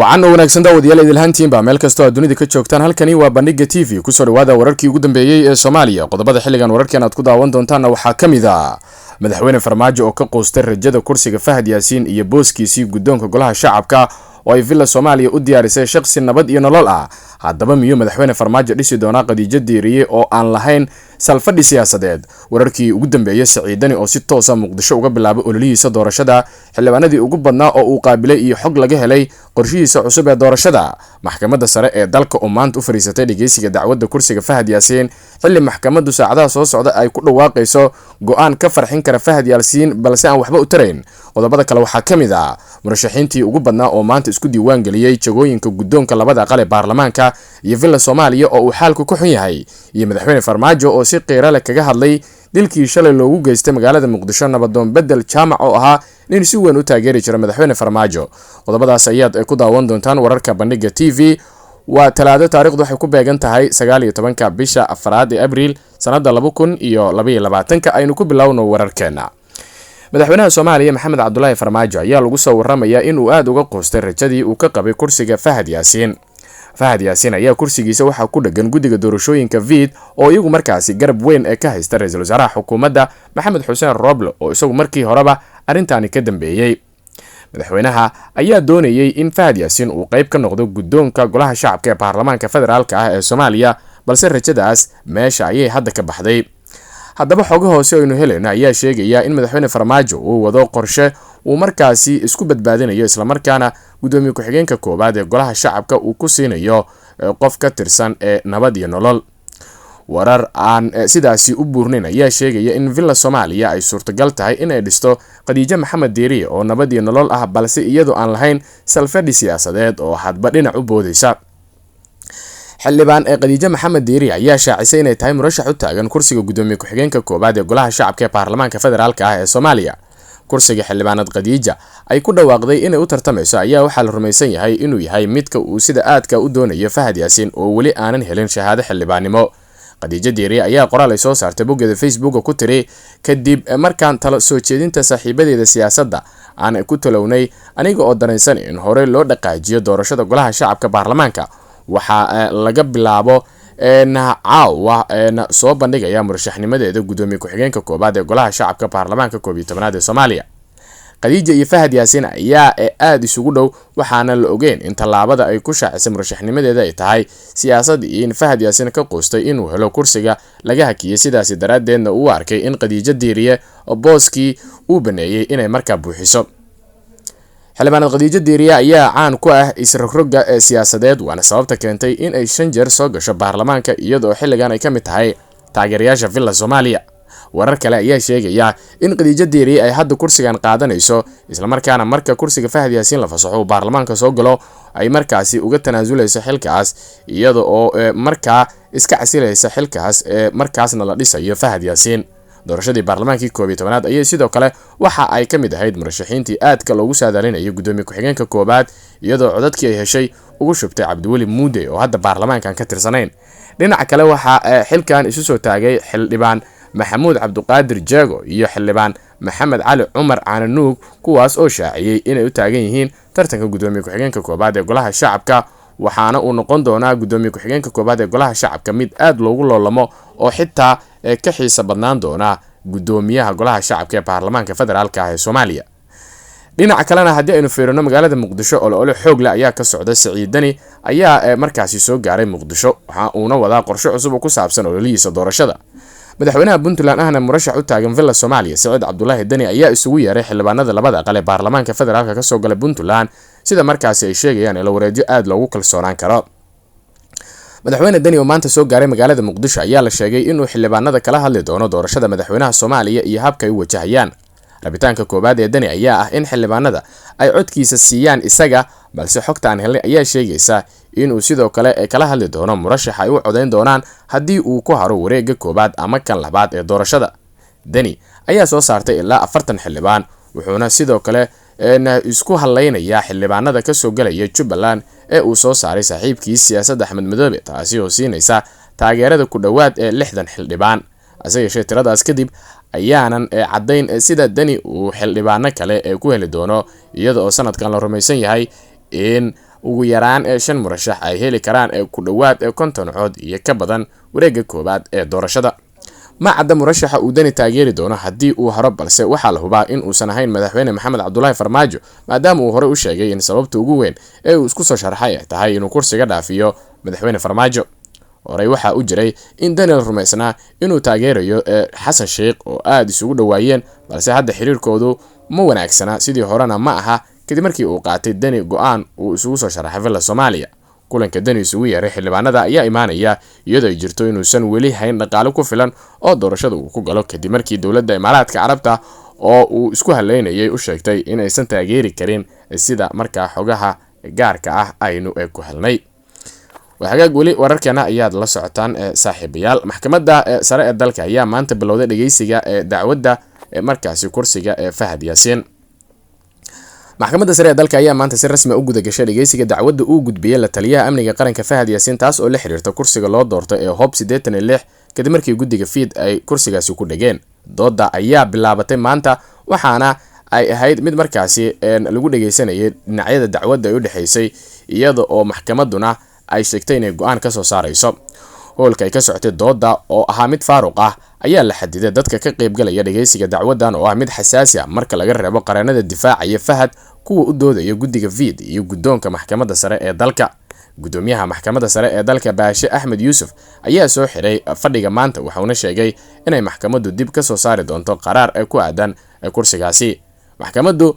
Wacan oo wanaagsan daawadayaal idilhantiinba meel kastoo aad dunida ka joogtaan. Halkani waa Bandhiga TV, kusoo dhawaada wararkii ugu dambeeyey ee Soomaaliya. Qodobada xilligan wararkan aad ku daawan doontaanna waxaa ka mid ah Madaxweyne Farmaajo oo ka quustay rajada kursiga Fahad Yaasiin iyo booskiisii guddoonka Golaha Shacabka oo ay Villa Soomaaliya u diyaarisay shaqsi Nabad iyo Nolol ah. Haddaba miyuu Madaxweyne Farmaajo dhisi doonaa Khadiijo Diiriye oo aan lahayn salfadhi siyaasadeed? Wararkii ugu dambeeyey Siciidani oo si toosa Muqdisho uga bilaabay ololihiisa doorashada, xildhibaanadii ugu badnaa oo uu qaabilay iyo xog laga helay qorshihiisa cusub ee doorashada. Maxkamadda Sare ee dalka oo maanta u fariisatay dhegeysiga dacwadda kursiga Fahad Yaasiin, xilli maxkamaddu saacadaha soo socda ay ku dhawaaqayso go-aan ka farxin kara Fahad Yaasiin balse aan waxba u tarayn. Qodobada kale waxaa ka mid ah murashaxiintii ugu badnaa oo maanta isku diiwaan geliyey jagooyinka guddoonka labada aqal ee baarlamaanka iyo Villa Soomaaliya oo uu xaalku ku xun yahay, iyo Madaxweyne Farmaajo oo si qiiro leh kaga hadlay dilkii shalay loogu geystay magaalada Muqdisho nabadoon Bedel Jaamac oo ahaa nin si weyn u taageeri jira Madaxweyne Farmaajo. Qodobadaas ayaad ku daawan doontaan wararka Bandhiga TV. Waa Talaado, taarikhdu waxay ku beegan tahay 19-ka bisha afraad ee Abriil sanada 2022-ka. Aynu ku bilowno wararkeena. Madaxweynaha Soomaaliya Maxamed Cabdulaahi Farmaajo ayaa lagu soo waramayaa inuu aada uga quustay rajadii uu ka qabay kursiga Fahad Yaasiin. Fahad Yaasiin ayaa kursigiisa waxaa ku dhegan guddiga doorashooyinka Viid oo iyagu markaasi garab weyn ee ka haysta ra-iisul wasaaraha xukuumadda Maxamed Xuseen Roble oo isagu markii horeba arrintaani ka dambeeyey. Madaxweynaha ayaa doonayey in Fahad Yaasiin uu qayb ka noqdo guddoonka Golaha Shacabka ee baarlamaanka federaalka ah ee Soomaaliya, balse rajadaas meesha ayay hadda ka baxday. Haddaba xogo hoose aynu helayno ayaa sheegaya in Madaxweyne Farmaajo uu wado qorshe uu markaasi isku badbaadinayo, islamarkaana guddoomiye ku-xigeenka koowaad ee Golaha Shacabka uu ku siinayo qof ka tirsan ee Nabad iyo Nolol. Warar aan sidaasi u buurnayn ayaa sheegaya in Villa Soomaaliya ay suurtagal tahay inay dhisto Khadiijo Maxamed Diiriye oo Nabad iyo Nolol ah, balse iyadoo aan lahayn salfadhi siyaasadeed oo hadba dhinac u boodaysa. Xildhibaan ee Khadiijo Maxamed Diiriye ayaa shaacisay inay tahay murashax u taagan kursiga guddoomiye ku-xigeenka koowaad ee Golaha Shacabka ee baarlamaanka federaalka ah ee Soomaaliya. Kursiga xildhibaanad Khadiija ay ku dhawaaqday inay u tartamayso ayaa waxaa la rumaysan yahay inuu yahay midka uu sida aadka u doonayo Fahad Yaasiin oo weli aanan helin shahaado xildhibaannimo. Khadiijo Diiriye ayaa qoraal ay soo saartay boggeeda Facebooka ku tiri: "Kadib markaan talo soo jeedinta saaxiibadeeda siyaasadda aan ku talownay, aniga oo dareensan in hore loo dhaqaajiyo doorashada Golaha Shacabka baarlamaanka, waxaa laga bilaabo caawa soo bandhigaya murashaxnimadeeda guddoomiye ku-xigeenka koowaad ee Golaha Shacabka baarlamaanka 11aad ee Soomaaliya." Khadiija iyo Fahad Yaasiin ayaa aada isugu dhow, waxaana la ogeyn in tallaabada ay ku shaacisay murashaxnimadeeda ay tahay siyaasad iyo in Fahad Yaasiin ka quustay inuu helo kursiga laga hakiyey, sidaasi daraaddeedna uu arkay in Khadiijo Diiriye booskii uu baneeyey inay markaa buuxiso. Xildhibaanad Khadiijo Diiriye ayaa caan ku ah isrogroga ee siyaasadeed, waana sababta keentay in ay 5 jeer soo gasho baarlamaanka, iyadoo xilligan ay ka mid tahay taageerayaasha Villa Soomaaliya. Warar kale ayaa sheegaya in Khadiijo Diiriye ay hadda kursigan qaadanayso, islamarkaana marka kursiga Fahad Yaasiin la fasaxo uu baarlamaanka soo galo ay markaasi uga tanaasulayso xilkaas, iyada oo markaa iska casilaysa xilkaas ee markaasna la dhisayo Fahad Yaasiin. Doorashadii baarlamaankii 11aad ayay sidoo kale waxa ay ka mid ahayd murashaxiintii aadka loogu saadaalinayo guddoomiye ku-xigeenka koowaad, iyadoo codadkii ay heshay ugu shubtay Cabdiweli Muude oo hadda baarlamaankan ka tirsanayn. Dhinaca kale waxaa xilkan isu soo taagay xildhibaan Maxamuud Cabduqaadir Jeego iyo xildhibaan Maxamed Cali Cumar Caananuug, kuwaas oo shaaciyey inay u taagan yihiin tartanka guddoomiye ku-xigeenka koowaad ee Golaha Shacabka, waxaana uu noqon doonaa guddoomiye ku-xigeenka koowaad ee Golaha Shacabka mid aada loogu loolamo oo xitaa ka xiisa badnaan doona guddoomiyaha Golaha Shacabka ee baarlamaanka federaalka ah ee Soomaaliya. Dhinaca kalena haddii aynu fiirino magaalada Muqdisho, olole xoog leh ayaa ka socda. Siciidani ayaa markaasi soo gaaray Muqdisho, waxa uuna wadaa qorshe cusub oo ku saabsan ololihiisa doorashada. Madaxweynaha Puntland ahna murashax u taagan Villa Soomaaliya Siciid Cabdulaahi Deni ayaa isugu yeeray xildhibaanada labada aqal ee baarlamaanka federaalka kasoo gala Puntland, sida markaasi ay sheegayaan ilo wareedyo aada loogu kalsoonaan karo. Madaxweyne Deni oo maanta soo gaaray magaalada Muqdisho ayaa la sheegay inuu xildhibaanada kala hadli doono doorashada madaxweynaha Soomaaliya iyo habka ay u wajahayaan. Rabitaanka koowaad ee Deni ayaa ah in xildhibaanada ay codkiisa siiyaan isaga, balse xogta aan helnay ayaa sheegaysa inuu sidoo kale kala hadli doono murashax ay u codayn doonaan haddii uu ku haro wareegga koowaad ama kan labaad ee doorashada. Deni ayaa soo saartay ilaa 40 xildhibaan, wuxuuna sidoo kale isku hadlaynayaa xildhibaanada kasoo galaya Jubbaland ee uu soo saaray saaxiibkii siyaasadda Axmed Madoobe, taasi oo siinaysa taageerada ku dhowaad ee 60 xildhibaan. Hase yeeshee tiradaas kadib ayaanan caddayn sida Deni uu xildhibaano kale ee ku heli doono, iyada oo sanadkan la rumaysan yahay in ugu yaraan 5 murashax ay heli karaan ku dhowaad 50 cod iyo ka badan wareegga koowaad ee doorashada. Ma cadda murashaxa uu Deni taageeri doono haddii uu haro, balse waxaa la hubaa in uusan ahayn madaxweyne Maxamed Cabdulaahi Farmaajo, maadaama uu horey u sheegay in sababta ugu weyn ee uu isku soo sharxay ay tahay inuu kursiga dhaafiyo madaxweyne Farmaajo. Horey waxaa u jiray in Deni la rumaysnaa inuu taageerayo Xasan Sheikh oo aada isugu dhowaayeen, balse hadda xiriirkoodu ma wanaagsana sidii horena ma aha, kadib markii uu qaatay Deni go-aan uu isugu soo sharaxay Villa Soomaaliya. Kulanka Deni isugu yeeray xildhibaanada ayaa imaanaya iyadoo ay jirto inuusan weli hayn dhaqaale ku filan oo doorashada uu ku galo, kadib markii dowladda Imaaraadka Carabta oo uu isku haleynayay u sheegtay inaysan taageeri karin, sida markaa xogaha gaarka ah aynu ku helnay. Hagaag, weli wararkeena ayaad la socotaan saaxiibayaal. Maxkamadda sare ee dalka ayaa maanta bilowday dhegeysiga ee dacwadda markaasi kursiga ee Fahad Yaasiin. Maxkamadda sare ee dalka ayaa maanta si rasmi u guda gashay dhegeysiga dacwadda uu gudbiyey la taliyaha amniga qaranka Fahad Yaasiin, taas oo la xiriirta kursiga loo doortay ee Hob 86, kadib markii guddiga Fiid ay kursigaasi ku dhegeen. Dooda ayaa bilaabatay maanta, waxaana ay ahayd mid markaasi lagu dhegeysanayay dhinacyada dacwadda ay u dhexeysay, iyada oo maxkamadduna ay sheegtay inay go-aan ka soo saarayso. Hoolka ay ka socotay dooda oo ahaa mid faaruq ah ayaa la xadiday dadka ka qaybgalaya dhegeysiga dacwaddan oo ah mid xasaasi ah, marka laga reebo qareenada difaacaya Fahad, kuwa u doodaya guddiga Fiid iyo guddoonka maxkamadda sare ee dalka. Gudoomiyaha maxkamadda sare ee dalka Baashe Axmed Yuusuf ayaa soo xiray fadhiga maanta, waxauna sheegay inay maxkamaddu dib ka soo saari doonto qaraar ku aadan kursigaasi. Maxkamaddu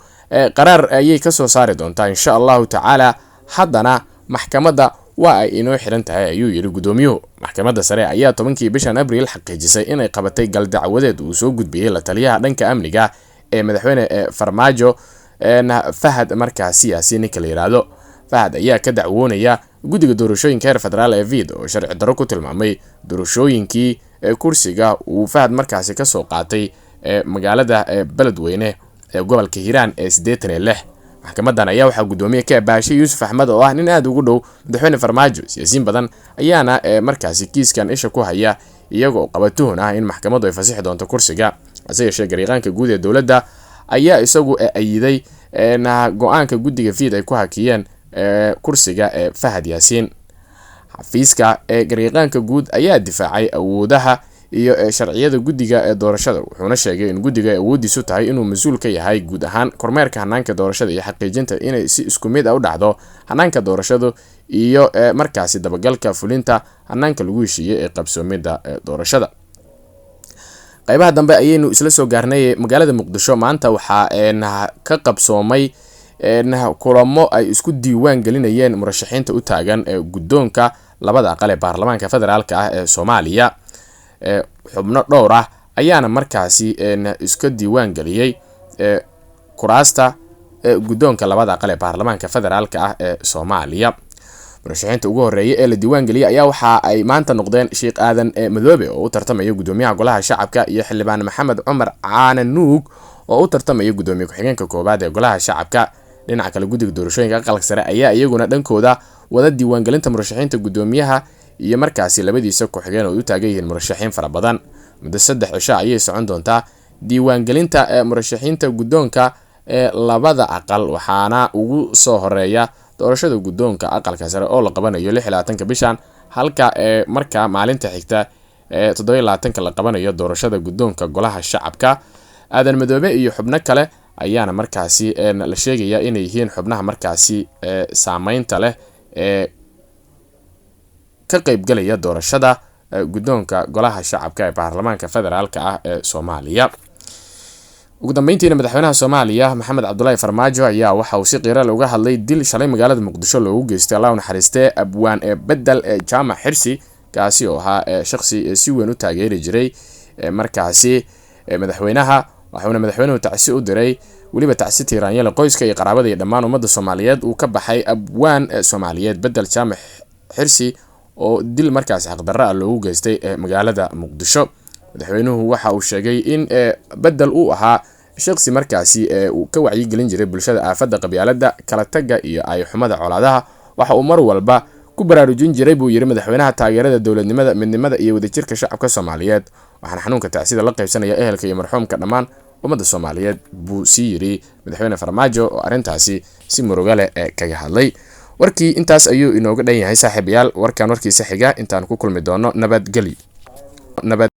qaraar ayay ka soo saari doontaa insha allahu tacaala, haddana maxkamadda waa ay inoo xiran tahay, ayuu yidhi gudoomiyuhu. Maxkamadda sare ayaa 10-kii bishan Abriil xaqiijisay inay qabatay galdacwadeed uu soo gudbiyey la taliyaha dhanka amniga ee madaxweyne Farmaajo Fahad markaasi Yaasiin. Ninka la yidhaahdo Fahad ayaa ka dacwoonaya guddiga doorashooyinka heer federaal ee Vid oo sharci darro ku tilmaamay doorashooyinkii kursiga uu Fahad markaasi kasoo qaatay magaalada Beledweyne ee gobolka Hiiraan ee 86. Maxkamadan ayaa waxaa guddoomiye ka Baashe Yuusuf Axmed oo ah nin aada ugu dhow madaxweyne Farmaajo. Siyaasiyiin badan ayaana markaasi kiiskan isha ku haya, iyagoo qaba tuhun ah in maxkamaddu ay fasixi doonto kursiga. Hase yeeshee gariiqaanka guud ee dowladda ayaa isagu ayiday go-aanka guddiga Fiid ay ku hakiyeen kursiga ee Fahad Yaasiin. Xafiiska ee gariiqaanka guud ayaa difaacay awoodaha iyo sharciyada guddiga ee doorashada, wuxuuna sheegay in guddiga ay awoodiisu tahay inuu mas-uul ka yahay guud ahaan kormeerka hanaanka doorashada iyo xaqiijinta inay si isku mid ah u dhacdo hanaanka doorashadu iyo markaasi dabagalka fulinta hanaanka lagu heshiiyey ee qabsoomida doorashada. Qaybaha dambe ayaynu isla soo gaarnay. Magaalada Muqdisho maanta waxaa ka qabsoomay kulamo ay isku diiwaan gelinayeen murashaxiinta u taagan guddoonka labada aqal ee baarlamaanka federaalka ah ee Soomaaliya. Xubno dhowr ah ayaana markaasi iska diiwaan geliyey kuraasta guddoonka labada aqal ee baarlamaanka federaalka ah ee Soomaaliya. Murashaxiinta ugu horreeyay ee la diiwaan geliyey ayaa waxa ay maanta noqdeen Sheekh Aadan Madoobe oo u tartamaya guddoomiyaha golaha shacabka iyo xildhibaan Maxamed Cumar Caane Nuug oo u tartamaya guddoomiye ku-xigeenka koowaad ee golaha shacabka. Dhinaca kale, guddiga doorashooyinka aqalka sare ayaa iyaguna dhankooda wada diiwaangelinta murashaxiinta guddoomiyaha iyo markaasi labadiisa ku-xigeen oo ay u taagan yihiin murashaxiin fara badan. Muddo 3 cisho ayay socon doontaa diiwaangelinta murashaxiinta guddoonka ee labada aqal, waxaana ugu soo horeeya doorashada guddoonka aqalka sare oo la qabanayo 26-ka bishan, halka ee markaa maalinta xigta ee 27-ka la qabanayo doorashada guddoonka golaha shacabka. Aadan Madoobe iyo xubno kale ayaana markaasi la sheegayaa inay yihiin xubnaha markaasi saameynta leh ee ka qeybgalaya doorashada guddoonka golaha shacabka ee baarlamaanka federaalka ah ee Soomaaliya. Ugu dambeyntiina, madaxweynaha Soomaaliya Maxamed Cabdulaahi Farmaajo ayaa waxa uu si qiirale uga hadlay dil shalay magaalada Muqdisho loogu geystay, Allah u naxariistee, abwaan ee Bedel ee Jaamac Xirsi, kaasi oo ahaa shakhsi si weyn u taageeri jiray markaasi madaxweynaha. Waxuuna madaxweynuhu tacsi u diray, weliba tacsi tiiraanyale, qoyska iyo qaraabada iyo dhammaan ummadda Soomaaliyeed uu ka baxay abwaan Soomaaliyeed Bedel Jaamac Xirsi oo dil markaasi xaqdarra ah loogu geystay magaalada Muqdisho. Madaxweynuhu waxa uu sheegay in Bedel uu ahaa shaqsi markaasi uu ka wacyigelin jiray bulshada aafadda qabyaaladda, kala tagga iyo ay xumada colaadaha. Waxa uu mar walba ku baraarujin jiray, buu yidhi madaxweynaha, taageerada dowladnimada, midnimada iyo wadajirka shacabka Soomaaliyeed. Waxaana xanuunka tacsida la qaybsanaya ehelka iyo marxuumka dhammaan ummadda Soomaaliyeed, buu sii yidhi madaxweyne Farmaajo oo arrintaasi si muruga leh ee kaga hadlay. Warkii intaas ayuu inooga dhan yahay, saaxiibayaal. Warkan warkiisa xiga intaan ku kulmi doono, nabadgelyo, nabad.